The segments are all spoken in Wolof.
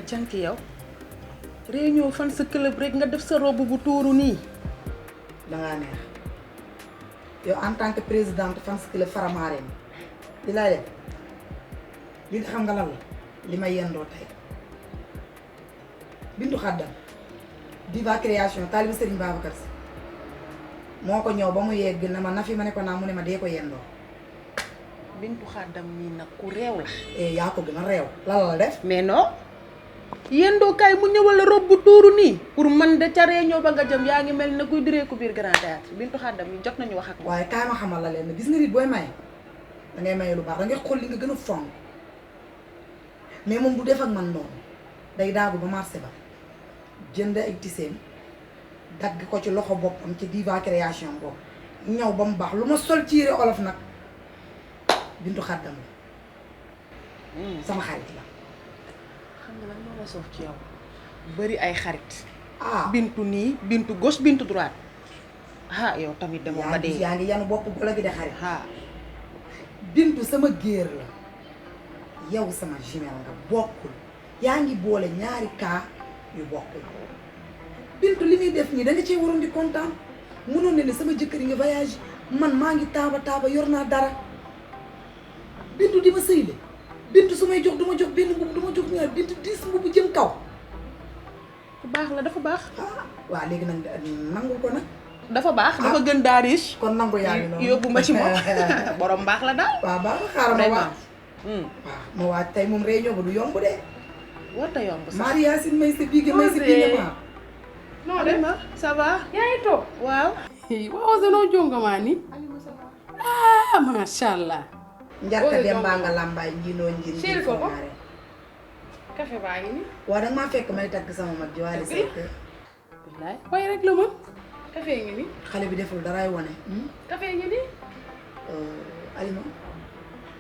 canki yow réunion fan sa club rek nga def sa robe bu tuuru nii. dangaa neex yow en tant que présidente fans club Faramareen li laa def li nga xam nga lan la li ma yendoo tey Bintu Xaddam Diva création taalibu Serigne Babacar Si moo ko ñëw ba mu yegg na ma Nafi ma ne ko naa mu ne ma dee ko yendoo. Bintu Xaddam nii nag ku réew la. yaa ko gën a réew lan la def. mais non yendoo kaay mu ñëwal la robe bu tuuru nii pour man de ca réunion ba nga jëm yaa ngi mel na kuy diree ko biir Grand Théâtre Bintu Xaddam yi jot nañu wax ak moom. waaye kaay ma xamal la leen gis nga nit booy maye da ngay maye lu baax da ngay xool li nga gën a fonk mais moom du def ak man noonu day daagu ba marché ba jënd ay tiseem dagg ko ci loxo boppam ci Diva création boobu ñëw ba mu baax lu ma sol ci yére olof nag Bintu Xaddam la sama xarit la. xam nga lan moo la soof ci yow bëri ay xarit. ah Bintu nii Bintu gauche Bintu droite ah yow tamit demoo ba dee. yaa ngi yanu bopp golo gi de xarit. ah Bintu sama géer la yow sama jumelle nga bokkul yaa ngi boole ñaari cas yu bokkul Bintu li muy def nii da nga cee waroon di kontaan mënoon ne ne sama jëkkër yi nga voyage man maa ngi taaba yor naa dara Bintu di ma sëyle Bintu su may jox du ma jox benn mbubb du ma jox ñaar Bintu 10 mbubb jëm kaw. ku baax la dafa baax. waaw léegi nag nangul ko nag. dafa baax dafa gën daa riche. kon nangu yaa ngi noonu yóbbu ma ci moom borom baax la daal. waaw baax na xaaral ma waaj. vraiment. waaw ma waaj tey moom réunion ba du yomb de. warta yomb sax. Maria Yacine may sa biige may sa biige ma. non de Alima ça va. yaa ngi toog. waaw. waaw Zeno jongamaa ni. ah macha allah. njarka dem baa nga làmbaay njiinoo njiin Chéri Coco. café baa ngi nii. waaw danga maa fekk may tagg sama mag ji Wally Seck. wallaay waaye rek la mën. café ngi nii. xale bi deful daraay wane. café ngi nii. Alima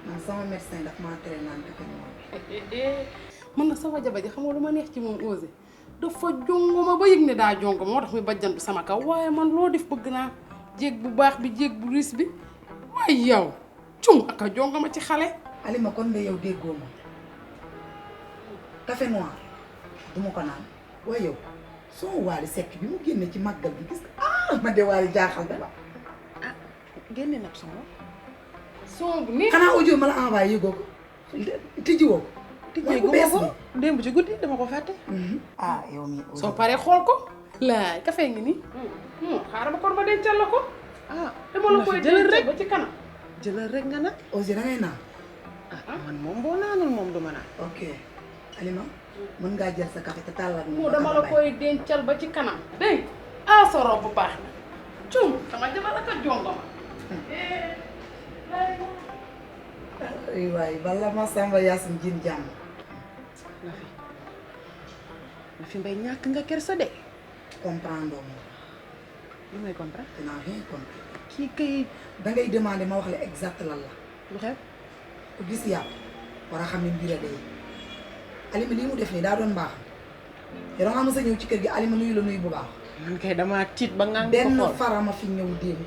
man sama médecin daf maa tere naan café noir. man na sama jabar ji xam nga lu ma neex ci moom Osé dafa jongoma ba yëg ne daa jongoma moo tax muy bajjantu sama kaw waaye man loo def bëgg naa jéeg bu baax bi jéeg bu riis bi waaye yow cum ak a jongoma ci xale. Alima kon nga yow déggoo ma café noir du ma ko naan waaye yow soo Wally Seck bi mu génne ci màggal bi gis nga man de Wally jaaxal na la. génne nag sama. son bu neex. xanaa audio ma la envoyé yëgoo ko tijjiwoo ko. tijjee bu gu bees ma bi. ko démb ci guddi dama ko fàtte. ah yow mii soo paree xool ko. laay café ngi nii. xaaral ma kon ma dencal la ko. ah dama la koy jëlal dencal rek ba ci kanam. jëlal rek nga nag. Osé da ngay naan. ah man moom boo naanul moom du ma naan. ok Alima mën ngaa jël sa café te tàllal moo dama la koy dencal ba ci kanam. dégg nga ah sa robe bu baax na. cum sama jabar ak a jongoma. ay waay bala ma Samba Yacine jin jàmm. Nafi Mbaye ñàkk nga kersa de. comprendre mo lu may comprendre. dinaa rien compris. kii kay da ngay demander ma wax la exact lan la. lu xew. ku gis yàpp war a xam ne mbir a dee. Alima lii mu def nii daa doon baax yow da ngaa mës a ñëw ci kër gi Alima nuyu la nuyu bu baax. man kay damaa tiit ba ngaa ngi ko benn xool. farama fi ñëw démb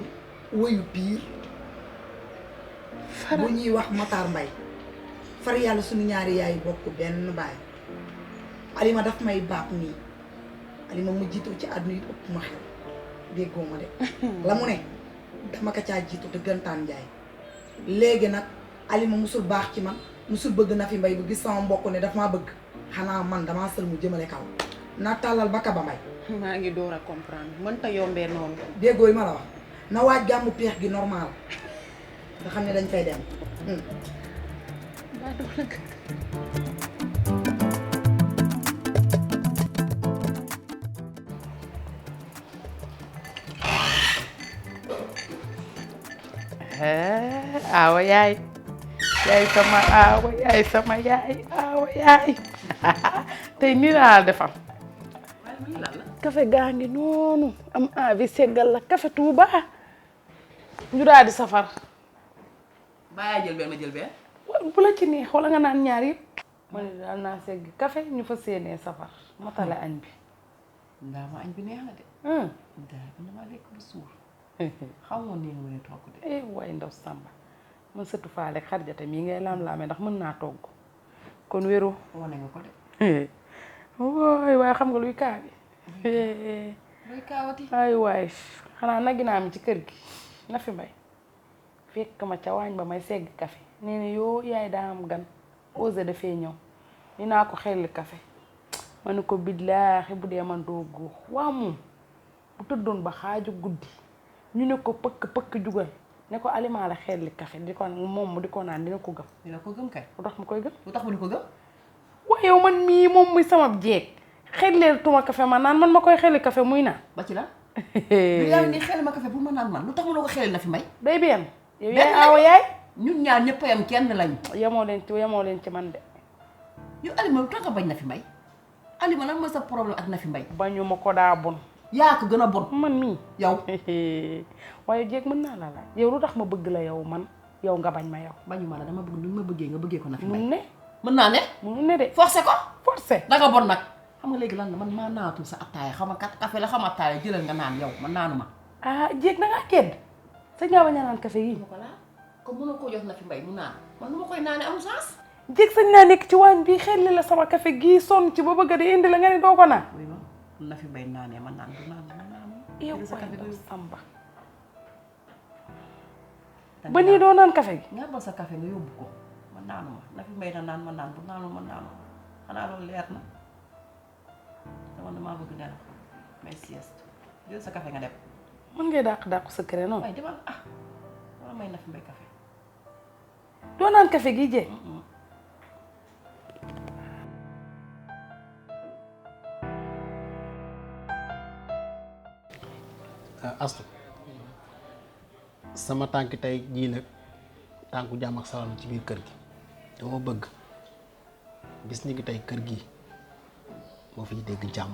woyu piir Fara bu ñuy wax Matar Mbaye far yàlla suñu ñaari yaay bokk benn baay. Alima daf may baab nii Alima mu jiitu ci àdduna yi ëpp ma xew déggoo ma de la mu ne dama ko caa jiitu te gëntaan njaay léegi nag Alima musul baax ci man musul bëgg Nafi Mbaye bu gis sama mbokk ne daf maa bëgg xanaa man damaa sël mu jëmale kaw na tàllal ba Kaba Mbaye maa ngi door a comprendre mënta yombee noonu. déggoo yi ma la wax na waaj gàmmu peex gi normal nga xam ne dañ fay dem. daa doon la gën. aawa yaay yaay sama aawa yaay sama yaay aawa yaay tey nii laa defal café gaa ngi noonu am envie seggal la café Touba ñu daal di safar bàyyi jël benn ma jël benn. bu la ci neex wala nga naan ñaar yëpp ma ne daal naa segg café ñu fa séenee safar matale añ bi ndaa ma añ bi neex na de. daa bi dama lekk ba suur. xamoon ni nga mën a togg de. waay ndaw Samba man sëtu faale ak Xarjata mii ngay laam-laamee ndax mën naa togg kon wéru wane nga ko de. waay waaye xam nga luy kaa bi luy kaawati ay waay xanaa nag naa mi ci kër gi na fi mbay fekk ma ca waañ ba may segg café nee na yoo yaay daa am gan osé dafee ñëw ni naa ko xelli café ma ne ko billaahi bu dee man doo góox waa moom bu tëddoon ba xaaju guddi ñu ne ko pëkk jugal ne ko aliment la xelli café di ko moom mu di ko naan dina ko gëm. dina ko gëm kay. lu tax mu koy gëm. lu tax mu di ko gëm. waaye yow man mii moom muy sama jeeg xelleel tuma café ma naan man ma koy xelli café muy naan. ba ci la. lu yaa ngi xel ma café bu ma naan man lu tax mu la ko xelal na fi may. day benn yow yaay aawa yaay. ñun ñaar ñëpp a yam kenn lañu. yemoo leen ci man de. yow Alima lu tax nga bañ na fi may. Alima lan mooy sa problème ak na fi mbay. bañu ma ko daa bon. yaa ko gën a bon. man mii yow. waaye jéeg mën naa la laaj yow lu tax ma bëgg la yow man yow nga bañ ma yow. bañu ma la dama bëgg nu ma bëggee nga bëggee ko na fi mbay. mun ne. mën naa ne. mun ne de. forcé ko. forcé. danga bon nag. xam nga léegi lan la man maa naatul sa attaaya xam nga café la xam attaaya jëlal nga naan yow man naanu ma. ah jéeg na ngaa kedd sa ngaa bañ a naan café yii. ko laa comme mënoo koo jox na fi mbay mu naan man nu ma koy naane amul sens. jéeg sañ naa nekk ci waañ bi xelli la sama café gii sonn ci ba bëgg di indi la nga ne doo ko naan. oui ma na fi mbay naanee man naan du naan man naanu. yow sa café waay nga Samba. ba nii doo naan café gi. nga bal sa café nga yóbbu ko man naanu ma na fi mbay na naan man naan bu naanu man naanu xanaa loolu leer na dama damaa bëgg nelaw may sieste jël sa café nga dem. mën ngay dàq sa kër noonu. waaye demal wala may na fi mbay café. doo naan café gi jéeg. Astu sama tànk tey jii nag tànku jàmm ak salaam ci biir kër gi dama bëgg bis ni ki tey kër gi moo fiy dégg jàmm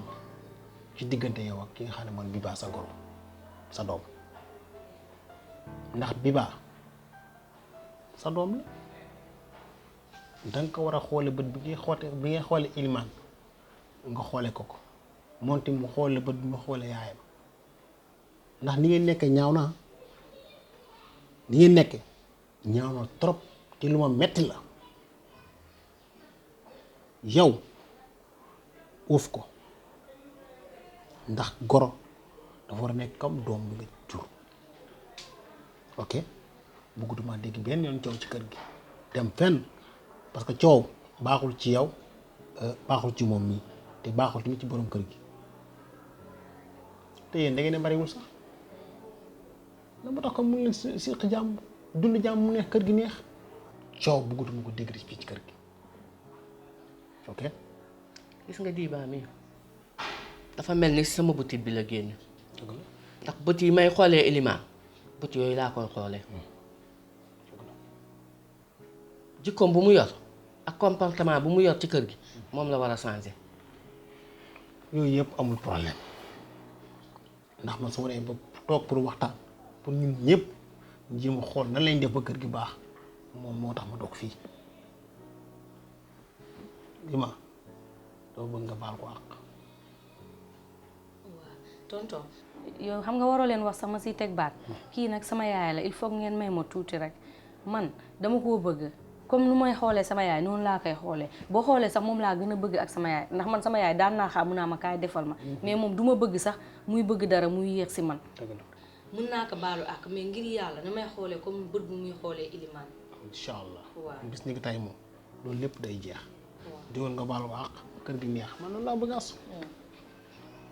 ci diggante yow ak ki nga xam ne man Biba sa goro sa doom ndax Biba sa doom la danga ko war a xoole bët bi ngay xoole Ilimaan nga xoole ko moom tamit mu xoole bët bi mu xoole yaayam ndax ni ngeen nekkee ñaaw na ni ngeen nekkee ñaaw na trop te lu ma metti la yow uuf ko ndax goro dafa war a nekk comme doom bi nga jur ok bëggatuma dégg benn yoon coow ci kër gi dem fenn parce que coow baaxul ci yow baaxul ci moom mii te baaxul tamit ci borom kër gi te yéen da ngeen ne bariwul sax la moo tax ko mun leen siq jàmm dund jàmm mu neex kër gi neex coow bëggatuma ko dégg fii ci kër gi ok. gis nga Diba mi dafa mel ni sama boutique bi la génn ndax bët yi may xoolee Ilimaan bët yooyu laa koy xoolee jikkoom bu mu yor ak comportement bu mu yor ci kër gi moom la war a changer. yooyu yëpp amul problème ndax man su ma nee ba toog pour waxtaan pour ñun ñëpp jéem a xool nan lañ def ba kër gi baax moom moo tax ma toog fii Dima doo bëgg nga baal ko àq. waaw tonton yow xam nga waroo leen wax sax ma siy teg baat kii nag sama yaay la il faut ngeen may ma tuuti rek man dama koo bëgg comme nu may xoolee sama yaay noonu laa koy xoolee boo xoolee sax moom laa gën a bëgg ak sama yaay ndax man sama yaay daan naa xaar mun naa ma kaay defal ma mais moom du ma bëgg sax muy bëgg dara muy yéex si man. mën naa ko baalu ak mais ngir yàlla na may xoolee comme bët bu muy xoolee Ilimaan. incha allah waaw bis ni ki tey moom loolu lépp day jeex. diwoon nga baal ko àq kër gi neex man loolu laa bëgg a asu.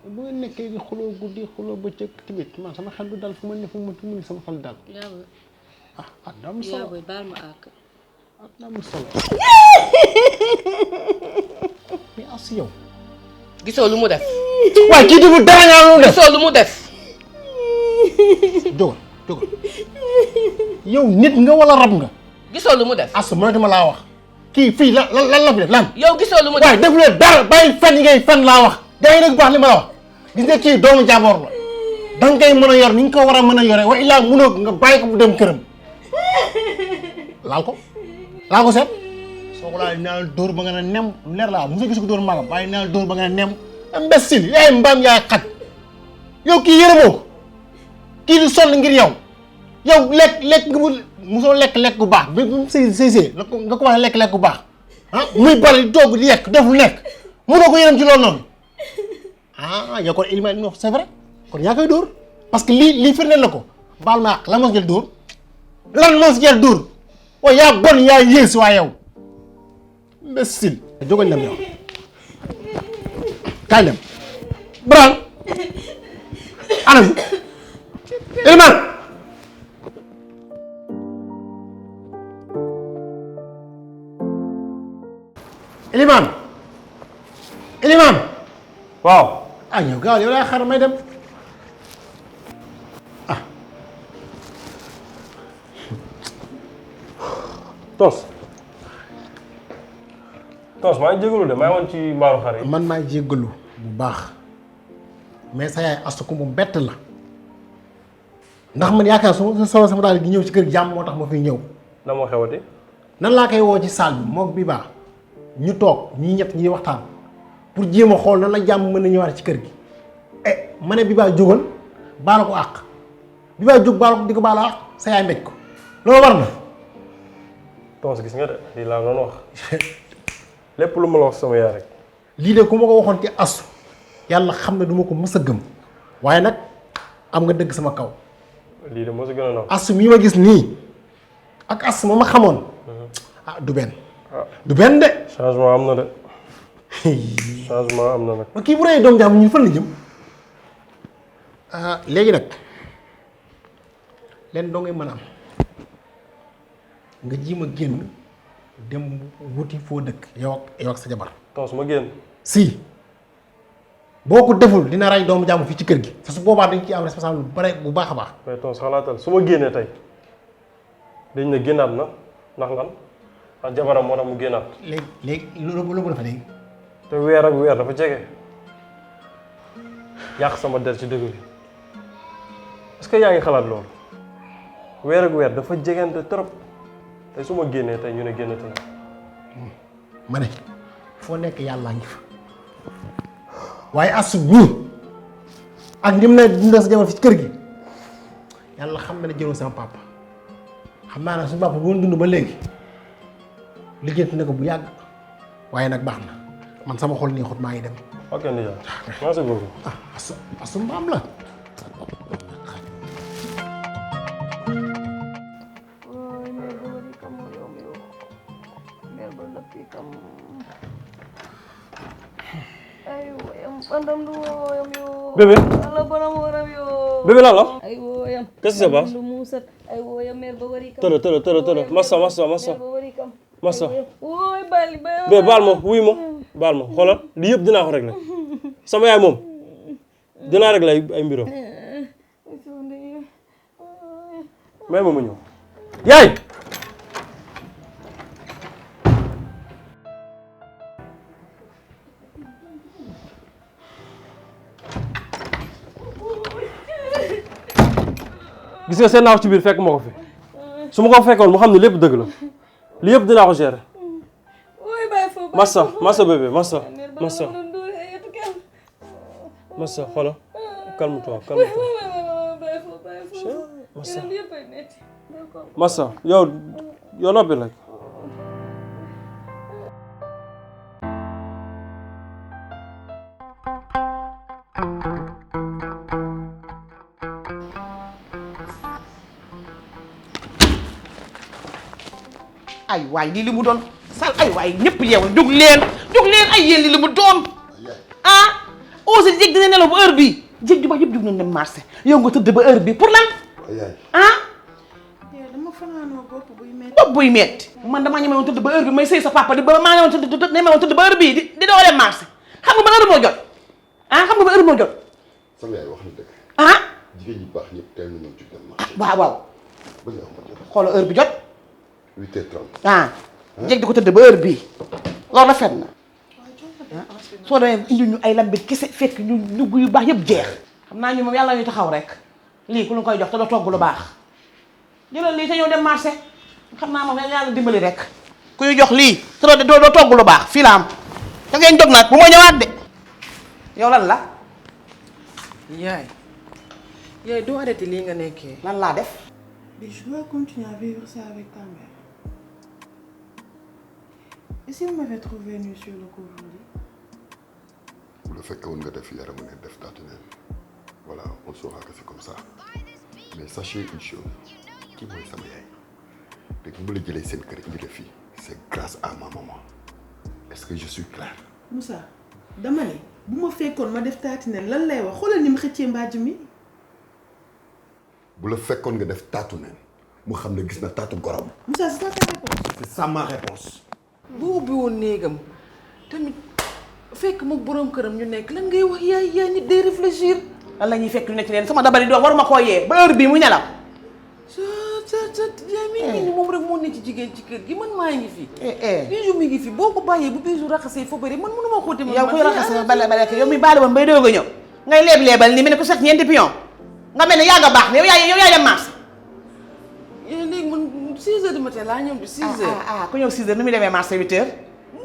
bu ngeen nekkee di xuloo guddi xuloo bëccëg tamit man sama xel du dal fu ma ne fu mu ni sama xel dal. yaa booy daa am solo yaa booy baal ma ak. daa am solo. mais as yow. gisoo lu mu def. waaye kii du dara nga lu def. gisoo lu mu def. jógal yow nit nga wala rab nga. gisoo lu mu def. as mënatuma laa wax. kii fii lan la fi def lan. yow gisoo lu mu def. waaye def leen dara bàyyi fen yi ngay fen laa wax. yaa ngi dégg baax li ma la wax gis nga kii doomu jàmboor la danga koy mën a yor ni nga ko war a mën a yore wa illaa mënoo nga bàyyi ko bu dem këram laal ko seet soo ko laal naa dóor ba nga ne nem leer laa mos a gis ko dóor magam waaye naa dóor ba nga ne nem imbécile yaay mbaam yaay xaj yow kii yërëmoo ko kii di sonn ngir yow lekk nga mosoo lekk gu baax bi mu sëy nga ko wax lekk gu baax ah muy bari toog di yekk def lu nekk mënoo ko yërëm ci loolu noonu ah yow kon Elimane non c'est vrai kon yaa koy dóor parce que lii firndeel la ko baal ma àq lan moo si jël dóor lan moo si jël dóor waaye yaa bon yaa yées waa yow imbécile jógal dem yow kaay dem Bran anam Elimane Elimane waaw. ah ñëw gaaw yow laa xaar may dem ah Tos maa ngi jégalu de maa ngi woon ci mbaaru xar yi. man maay jéggalu bu baax mais sa yaay astu ko mu bett la ndax man yaakaar sama daal gi ñëw ci kër jàmm moo tax ma fi ñëw na moo xewati. nan laa koy woo ci salle bi moog bi baax ñu toog ñii ñett ñi waxtaan pour jéem a xool nan la jàmm mën na ñëwaat ci kër gi ma ne bi baa jógal baala ko àq bi baa jóg baala ko di ko baala àq sa yaay mbéj ko loolu war na Tos gis nga de lii laa doon wax lépp lu ma la wax sama yaay rek. lii de ku ma ko waxoon ci asu yàlla xam ne du ma ko mës a gëm waaye nag am nga dëgg sama kaw lii de moo si gën a naw. asu mii ma gis nii ak asu ma xamoon ah du benn du benn de changement am na de changement am na nag. ma kii bu rëyee doom jàmm ñun fan la jëm léegi nag leen doo ngay mën a am nga ji ma génn dem wuti foo dëkk yow ak sa jabar Tos ma génn. si boo ko deful dina rey doomu jàmm fii ci kër gi te su boobaa dañ ci am responsable bu bare bu baax a baax mais Tos xalaatal su ma génnee tey dañ ne génnaat na ndax lan ndax jabaram moo tax mu génnaat. léegi loolu bu dafa léegi te weer ak weer dafa jege yàq sama der ci dëgg bi est-ce que yaa ngi xalaat loolu weer ak weer dafa jegante trop te su ma génnee tey ñu ne génnate na. ma ne foo nekk yàllaa ngi fa waaye asu mii ak ndim na dunda sa jabar fi ci kër gi yàlla xam na ne jëloo sama papa xam naa ne suñu papa bu woon dund ba léegi liggéeyante na ko bu yàgg waaye nag baax na man sama xol nii xut maa ngi dem ok Ndiaye merci beaucoup. ah asu mbaam la bébé bébé lan la qu'est-ce qui se passe tëra massa bébé baal ma wuy ma baal ma xoolal li yëpp dinaa ko régler sama yaay moom dinaa régler ay mbiram may ma ñëw yaay gis nga seen naaw ci biir fekk ma ko fi su ma ko fekkoon mu xam ne lépp dëgg la li yëpp dinaa ko gérer massa bébé massa xoolal calme-toi massa yow noppi rek ay waay lii li mu doon sal ay waay ñëpp yeewu jóg leen ay yéen li mu doon ah aussi jég dina nelaw ba heure bii jég ju baax yëpp jóg nañ dem marché yow nga tëdd ba heure bii pour lan ah dama fanaanoo bopp buy metti man damaa ñemewoon tëdd ba heure bi may sëy sa papa di ba maa ñemewoon tëdd ba heure bii di doo dem marché xam nga ba heure moo jot xam nga ba heure moo jot sama yaay wax na dëgg jigéen ñi baax ñëpp teel nañoo jug dem marché waaw ba nga xam ne xoolal heure bi jot 8h30 jég di ko tëdd ba heure bii loolu rafet na soo demee indi ñu ay lambi kese fekk ñu dugg yu baax yëpp jeex xam naa ñu moom yàlla ñu taxaw rek lii ku ñu koy jox te doo togg lu baax jëlal lii te ñëw dem marché xam naa moom yàlla dimbali rek ku ñu jox lii te doo togg lu baax fii la am te ngeen jóg nag bu ma ñëwaat de yow lan la yaay doo arrêté lii nga nekkee. lan laa def Mais je dois continuer à vivre ça avec ta mère. Et s'il m'avait trouvé nue sur le couvre-lit? fekkee woon nga def yaramu ne def taatu neen voilà on saura que c'est comme ça mais sachez une chose kii mooy sama yaay te bu ma la jëlee seen kër indi la fii c'est grâce à ma maman est-ce que je suis clair. Moussa dama ne bu ma fekkoon ma def taatu neen lan lay wax xoolal ni mu xëccee mbaaj mi. bu la fekkoon nga def taatu neen mu xam ne gis na taatu gorom. Moussa c'est ça ta réponse. c'est ça ma réponse. bu ubbi woon néegam tamit fekk moom borom këram ñu nekk lan ngay wax yaay nit day réfléchir. lan la ñuy fekk lu nekk leen sama dabali doom waruma koo yee ba heure bii mu nelaw. yaa mi ngi ni moom rek moo ne ci jigéen ci kër gi man maa ngi fi. Bijou mi ngi fi boo ko bàyyee bu Bijou raxasee fa bëri man mënuma xóoti. yow kuy raxasee bale yow mi baale woon bay doog a ñëw ngay leeb-leebal ni mel ne ku sax ñeenti pion nga mel ne yaa nga baax ne yow yaay dem marché. léegi man 6 heures du matin laa ñëw bi 6 heures. ku ñëw 6 heures nu muy demee marché 8 heures.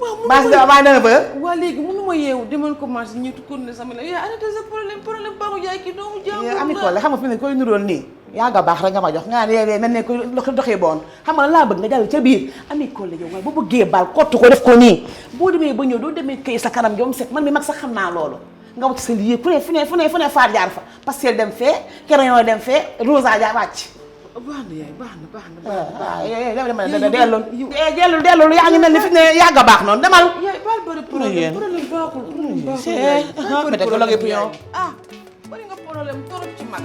waaw marché avant 9 heures. waa léegi mënu ma yeewu demal commencé ñu tukkoon ne sama la yaa arrêté sa problème baaxu jaay ki doomu jàmbur ami ko la xam nga fi ne koy nuróol nii yaa nga baax rek nga ma jox nga ne mel ne koy doxee boon xam nga laa bëgg nga jàll ca biir ami ko la yow waaye boo bëggee baal kottu ko def ko nii boo demee ba ñëw doo demee këy sa kanam jom set man mi mag sax xam naa loolu nga wacc sa lieu fu ne faar jaar fa pastel dem fee crayon dem fee rosa jaar wàcc. baax na yaay baax na dellul yaa ngi mel ni fi ne yaa nga baax noonu demal. yaay baal bëri problème baaxul bari nga problème torop ci mag.